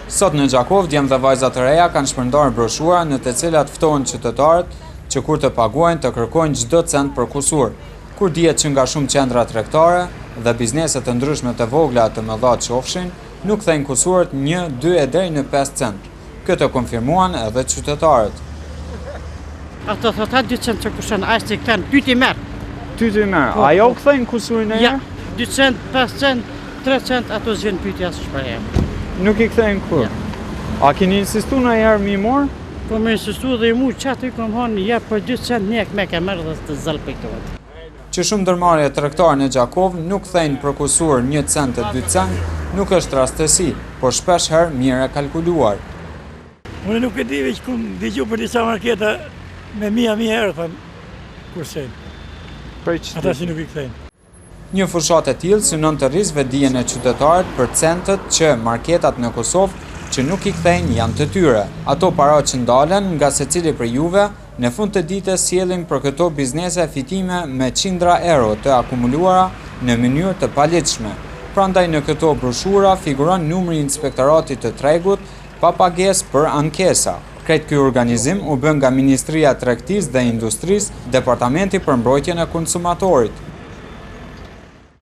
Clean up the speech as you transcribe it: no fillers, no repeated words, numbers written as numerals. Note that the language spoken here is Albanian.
Sot në Gjakovë, djem dhe vajza të reja kanë shpërndarë broshura në të cilat ftohen qytetarët që kur të paguajnë të kërkojnë çdo cent për kusur. Kur dihet që nga shumë qendra tregtare dhe biznese të ndryshme të vogla e të mëdha qofshin, nuk kthejnë kusuret një, dy e deri në pesë cent. Këtë e konfirmuan edhe qytetarët. Ato thotë ha 2 cent që kushton, ai s'i kthen, ty t'i merr. Ty t'i merr. Po, A jau po. kthejnë kusurin e Ja, 2 cent, 5 cent, 3 cent ato s'vjen pyetje as shprehje. Nuk i kthejnë kurrë. Ja. A keni insistu ndonjëherë me i marrë? Po me insistu dhe i mu qaty kom thonë, ja për 2 cent një ekmek e merr dhe të zëllë për këto. Që shumë ndërmarrje tregtare në Gjakovë nuk kthejnë për kusur një cent e dy cent, nuk është rastësi, por shpesh herë mirë e kalkuluar. Unë nuk e di veç kum dëgju për disa marketa me mija mija euro thanë kursejnë. Prej që Ata që nuk i kthejnë. Një fushatë e tillë synon të rrisë vetëdijen e qytetarit për centët që marketat në Kosovë që nuk i kthejnë janë të tyre. Ato para që ndalen nga secili prej juve, në fund të ditës sjellin për këto biznese fitime me qindra euro të akumuluara në mënyrë të paligjshme. Prandaj në këto broshura figuron numri i Inspektoratit të Tregut pa pagesë për ankesa. Krejt ky organizim u bë nga Ministria e Tregtisë dhe Industrisë, Departamenti për Mbrojtjen e Konsumatorit.